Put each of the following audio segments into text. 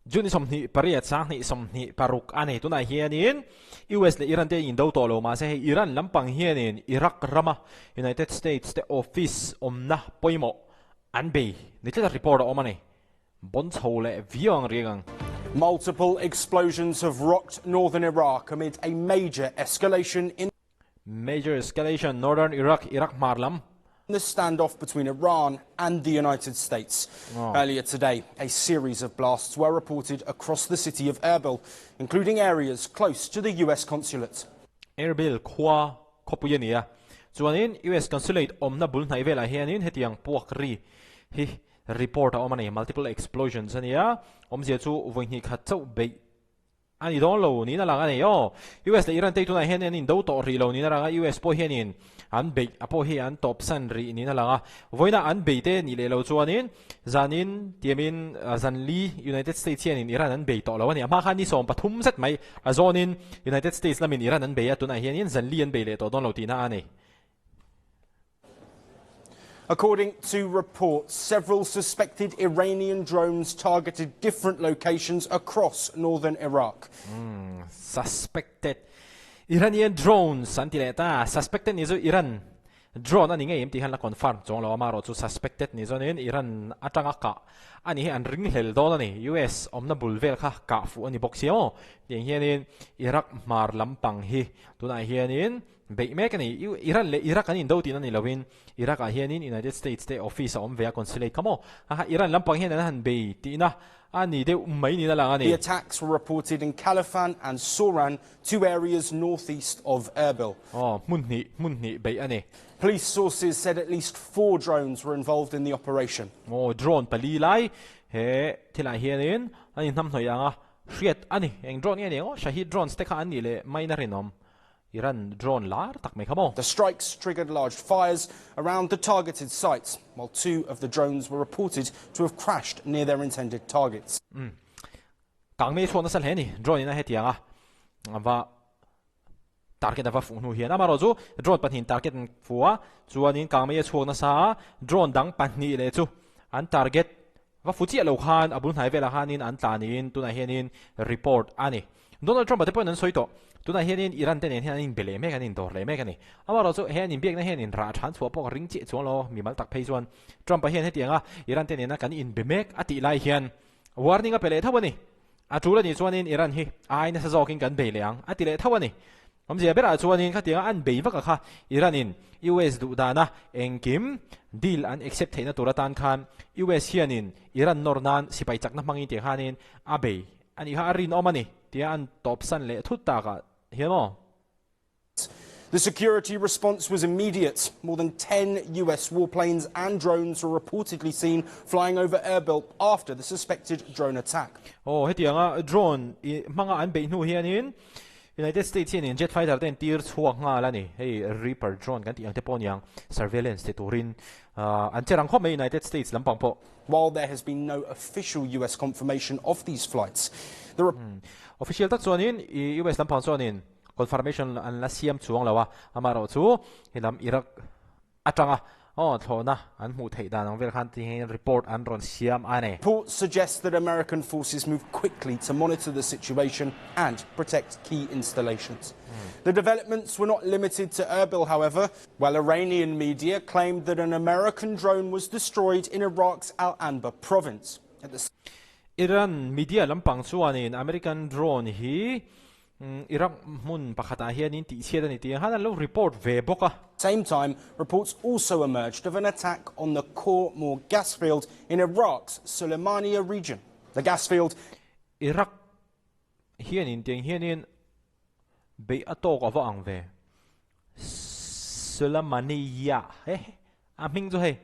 June ni 28 2026 a ni. Tunah hianin US leh Iran te indo tawh lo mahse hei Iran lampang hianin Iraq rama United States te office awmna pawimawh an bei ni tlat a report a awm a ni. Bon chho leh viau ang riang ang. Multiple explosions have rocked northern Iraq amid a major escalation in Major escalation northern Iraq, Iraq hmar lam. The standoff between Iran and the United States. Earlier today, a series of blasts were reported across the city of Erbil, including areas close to the US consulate. Erbil khua khawpui a ni a, chuanin US consulate awmna bul hnaih velah hianin hetiang puak ri hi report a awm a ni. Multiple explosions a ni a, awmzia chu vawi hnih khat chauh beih A ni dawn lo niin a lang a ni aw. US leh Iran te hi tunah hian an indo tawh rih lo niin a lang a, US pawh hianin an beih a pawh hi an tawpsan rih niin a lang a. Vawiinah an bei te nih leh lo chuanin zanin tiamin zanli United States hianin Iran an bei tawh lo a ni. A hma khan ni 13 zet mai a zawnin United States lamin Iran an bei a, tunah hianin zanli an bei leh tawh dawn lo tihna a ni. According to reports, several suspected Iranian drones targeted different locations across northern Iraq. Suspected Iranian drones an ti leh ta. Suspected ni chu Iran drone a ni ngei em tih khan la confirm chuang lo a, amaherawhchu suspected ni chuanin Iran atanga kah a ni hi an ringhlel dawn a ni. US awmna bul vel kha kah fuh a ni bawk si maw? Tiang hianin Iraq hmar lampang hi tunah hianin Beih mek a ni. Iran leh Iraq an indo tihna ni loin Iraq ah hianin United States te office a awm ve a consulate kha maw? Haha Iran lampang hian an han bei tihna a ni deuh mai niin a lang a ni. The attacks were reported in Khalifan and Soran, two areas northeast of Erbil. Aw, hmun hnih, hmun hnih beih a ni. Police sources said at least four drones were involved in the operation. Aw, drone pali lai he thilah hianin an inhnamhnawih ang a, hriat a ni. Eng drone nge ni ang aw? Shahid drones te kha an nih leh maiin a rinawm. Iran drone lar tak mai kha maw? The strikes triggered large fires around the targeted sites, while two of the drones were reported to have crashed near their intended targets. Kang mei chhuak nasa hle a ni. Drone in a hetiang a va target a va fuh hnu hian amaherawhchu drone pahnihin target an fuh a, chuanin kang mei a chhuak nasa a, drone dang pahnih leh chu an target va fu chiah lo khan a bul hnai velah khanin an tla niin tunah hianin report a ni. Donald Trump-a te pawhin an sawi tawh. Tunah hianin Iran te nen hian an inbe leh mek, an indawr leh mek a ni. Amaherawhchu he an inbiakna hian inrah than chhuah pawh ka ring chiah chuang lo, mimal tak phei chuan Trump-a hian hetianga Iran te nena kan inbe mek a tih lai hian warning a pe leh tho a ni. A tul a nih chuanin Iran hi ai nasa zawkin kan bei leh ang a ti leh tho a ni. Awmzia berah chuanin khatianga an bei vak a kha Iran-in US duh dana engkim deal an accept theihna tur atan khan US hianin Iran nawr nan sipai chakna hmangin tih khanin a bei a nih kha a rinawm a ni tia an tawpsan leh thut takah hian aw. The security response was immediate. More than 10 US warplanes and drones were reportedly seen flying over Erbil after the suspected drone attack. Aw, hetianga drone hmanga an beih hnu hianin United States hianin jet fighter te an tir chhuak nghal a ni. Hei Reaper drone kan tih ang te pawh a niang, surveillance ti turin an che rang khawp mai United States lampang pawh. While there has been no official US confirmation of these flights, the Official tak chuanin US lampang chuanin Confirmation an la siam chuang lo a, amaherawhchu helam Iraq atanga aw thlawhna an hmuh theih dan ang vel khan ti hian report an rawn siam a ni. Reports suggest that American forces moved quickly to monitor the situation and protect key installations. The developments were not limited to Erbil, however, while Iranian media claimed that an American drone was destroyed in Iraq's Al-Anbar province. At the Iran media lampang chuanin American drone hi Iraq hmun pakhatah hianin tihchhiat a ni tih ang khan an lo report ve bawk a. Same time, reports also emerged of an attack on the Khor Mor gas field in Iraq's Sulaymaniyah region. The gas field. Iraq hianin tiang hianin beih a tawk a va ang ve. Sulaymaniyah he a hming chu hei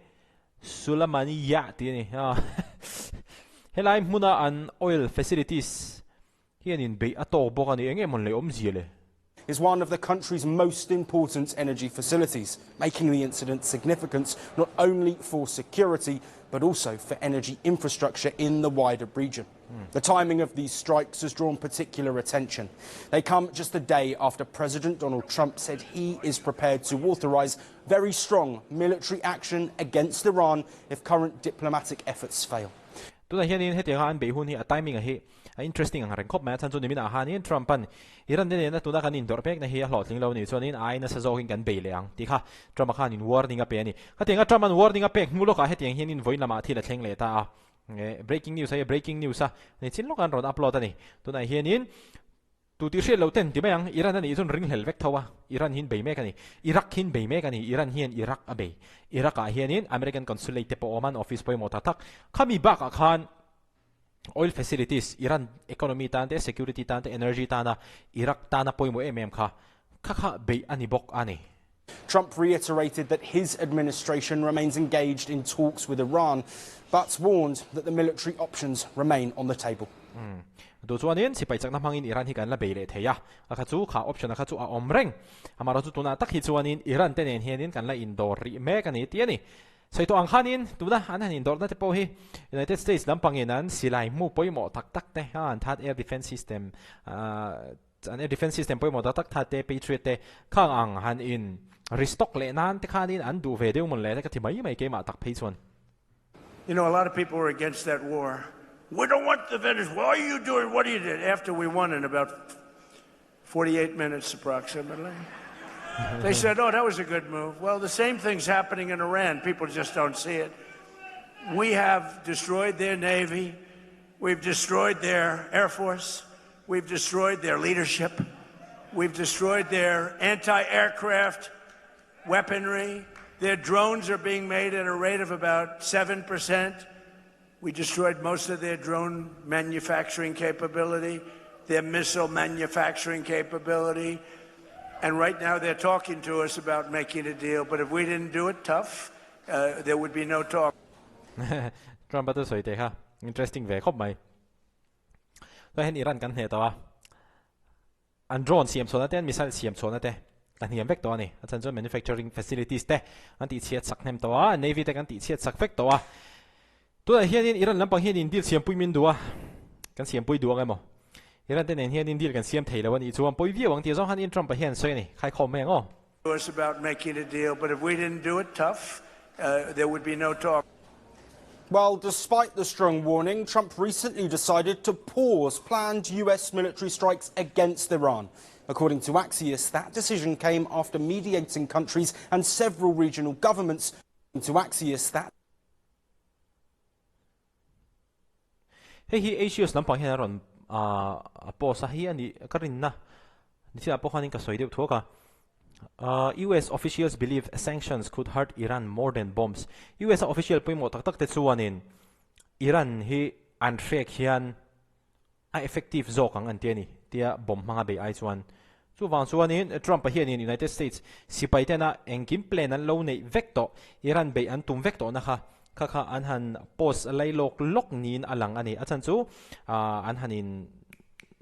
Sulaymaniyah tih a ni. Helai hmuna an oil facilities Hianin beih a tawk bawk a ni. Eng nge mawn leh awmzia le? Is one of the country's most important energy facilities, making the incident significant not only for security but also for energy infrastructure in the wider region. The timing of these strikes has drawn particular attention. They come just a day after President Donald Trump said he is prepared to authorize very strong military action against Iran if current diplomatic efforts fail. Tunah hianin hetianga an beih hun hi a timing a hi a interesting ang reng khawp mai a, chhan chu niminah khanin Trump-a'n Iran te nena tuna kan indawrh pekna hi a hlawhtling lo nih chuanin ai nasa zawkin kan bei leh ang tih kha Trump-a khanin warning a pe a ni. Khatianga Trump-a'n warning a pek hnu lawkah hetiang hianin vawiin lamah thil a thleng leh ta a. Breaking news a hi breaking news a ni chin lawk an rawn upload a ni. Tunah hianin Tu tih hriat loh ten ti mai ang, Iran a nih chuan ringhlel vek tho a, Iran hian bei mek a ni. Iraq hian bei mek a ni, Iran hian Iraq a bei. Iraq ah hianin American Consulate te pawh a awm a, an office pawimawh tak tak. Khami bakah khan oil facilities, Iran economy tan te, security tan te, energy tana Iraq tana pawimawh em em kha, kha kha beih a ni bawk a ni. Trump reiterated that his administration remains engaged in talks with Iran, but warned that the military options remain on the table. Duh chuanin sipai chakna hmangin Iran hi kan la bei leh thei a, a kha chu kha option a kha chu a awm reng. Amaherawhchu tunah tak hi chuanin Iran te nen hianin kan la indawr rih mek a ni tih a ni. Sawi tawh ang khanin tuna an han indawrhna te pawh hi United States lampangin an silai hmu pawimawh tak tak te an THAAD air defence system An air defence system pawimawh tak tak tha te, Patriot te khang ang han in restock leh nan te khanin an duh ve deuh mawn le te ka ti mai mai keimah tak phei chuan. You know, a lot of people were against that war. We don't want the Venezuela. Why are you doing what you did after we won in about 48 minutes approximately? They said, oh, that was a good move. Well, the same thing's happening in Iran. People just don't see it. We have destroyed their navy. We've destroyed their air force. We've destroyed their leadership. We've destroyed their anti-aircraft weaponry. Their drones are being made at a rate of about 7%. We destroyed most of their drone manufacturing capability, their missile manufacturing capability. And right now they're talking to us about making a deal. But if we didn't do it tough, uh, there would be no talk. Trump a thusawi te kha interesting ve khawp mai. Chuan hian Iran kan hneh tawh a, an drone siam chhuahna te, an missile siam chhuahna te a hniam vek tawh a ni. A chhan chuan manufacturing facilities te an tihchhiat sak hnem tawh a, navy te kan tihchhiat sak vek tawh a. Tunah hianin Iran lampang hianin deal siampui min duh a, kan siampui duh ang emaw? Iran te nen hianin deal kan siam thei lo a nih chuan pawi viau ang tih zawng khan Trump-a hian sawi a ni. Khaikhawm mai ang aw. Us about making a deal, but if we didn't do it tough, uh, there would be no talk. Well, despite the strong warning, Trump recently decided to pause planned US military strikes against Iran. According to Axios, that decision came after mediating countries and several regional governments to Axios that Hei hi Axios lampang hian a rawn a post a, hei a nih ka rinna nichinah pawh khanin ka sawi deuh thuak a. US officials believe sanctions could hurt Iran more than bombs. US a official pawimawh tak tak te chuanin Iran hi an hrek hian a effective zawk ang an ti a ni tia bomb hmanga bei ai chuan. Chuvang chuanin Trump-a hianin United States sipai tena engkim plan an lo neih vek tawh, Iran beih an tum vek tawhna kha kha kha an han post lai lawk lawk niin a lang a ni. A chhan chu an han in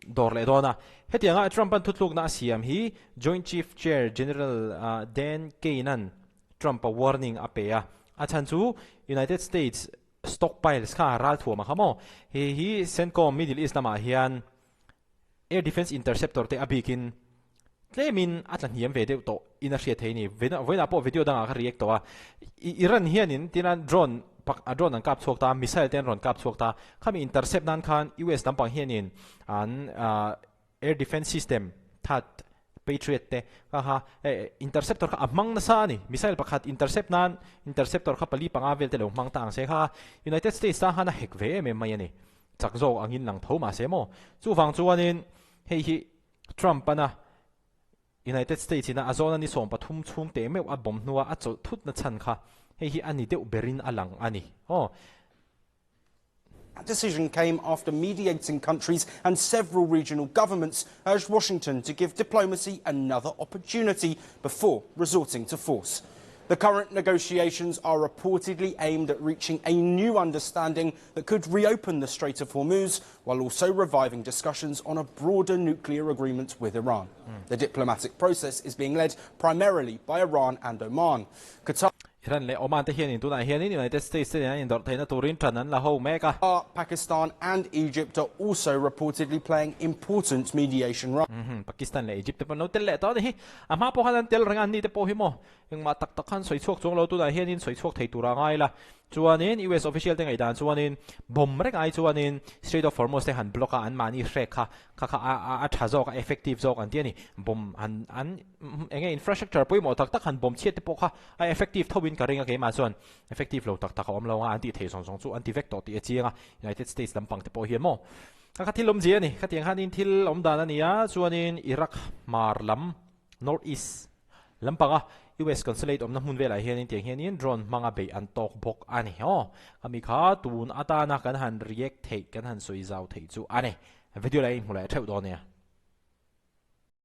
dawr leh dawn a. Hetianga Trump-a'n thutlukna a siam hi Joint Chief Chair General Dan Caine-a'n Trump-a warning a pe a. A chhan chu United States Stockpiles kha ral thuam a kha maw? Hei hi CENTCOM Middle East lamah hian Air Defence Interceptor te a bikin tlemin a tla hniam ve deuh tawh in a hriat thei a ni. Vawiinah pawh video dangah ka react tawh a. Iran hianin tina drone pak a drone an kap chhuak ta, missile te an rawn kap chhuak ta. Khami intercept nan khan US lampang hianin an Air Defence System, THAAD, Patriot te kha kha interceptor kha a hmang nasa a ni. Missile pakhat intercept nan interceptor kha pali panga vel te lo hmang ta ang se kha United States tan khan a hek ve em em mai a ni. Chak zawk angin lang tho mahse maw. Chuvang chuanin hei hi Trump ana United States ina a zawna ni 13 chhung teh meuh a bawm hnua a chawlh thut na chhan kha hei hi a ni deuh berin a lang a ni. Aw. That decision came after mediating countries and several regional governments urged Washington to give diplomacy another opportunity before resorting to force. The current negotiations are reportedly aimed at reaching a new understanding that could reopen the Strait of Hormuz while also reviving discussions on a broader nuclear agreement with Iran. Mm. The diplomatic process is being led primarily by Iran and Oman. Qatar Iran leh Oman te hianin tunah hianin United States te nen an indawrh theihna turin ṭan an la ho mek a. Pakistan and Egypt are also reportedly playing important mediation roles. Pakistan leh Egypt te pawh an lo tel leh tawh a ni hi. A hma pawh khan an tel reng a, anni te pawh hi maw engmah tak tak khan sawi chhuak chuang lo tunah hianin sawi chhuak thei tura ngai la. Chuanin US official te ngaihdan chuanin bomb reng ai chuanin Strait of Hormuz te han block a anmahni hrek kha kha kha a a tha zawk a effective zawk an ti a ni. Bomb han an eng nge infrastructure pawimawh tak tak han bomb chhiat te pawh kha a effective tho in ka ring a keimah chuan effective lo tak tak a awm lo a an tih theih zawng zawng chu an ti vek tawh tih a chiang a United States lampang te pawh hian maw kha kha thil awmzia a ni. Khatiang khanin thil awm dan a ni a chuanin Iraq hmar lam North East lampanga US Consulate awmna hmun velah hianin tiang hianin drone hmanga beih an tawk bawk a ni. Aw, khami kha tun atana kan han react theih, kan han sawi zau theih chu a ni. Video lah in hmu leh theuh dawn nia.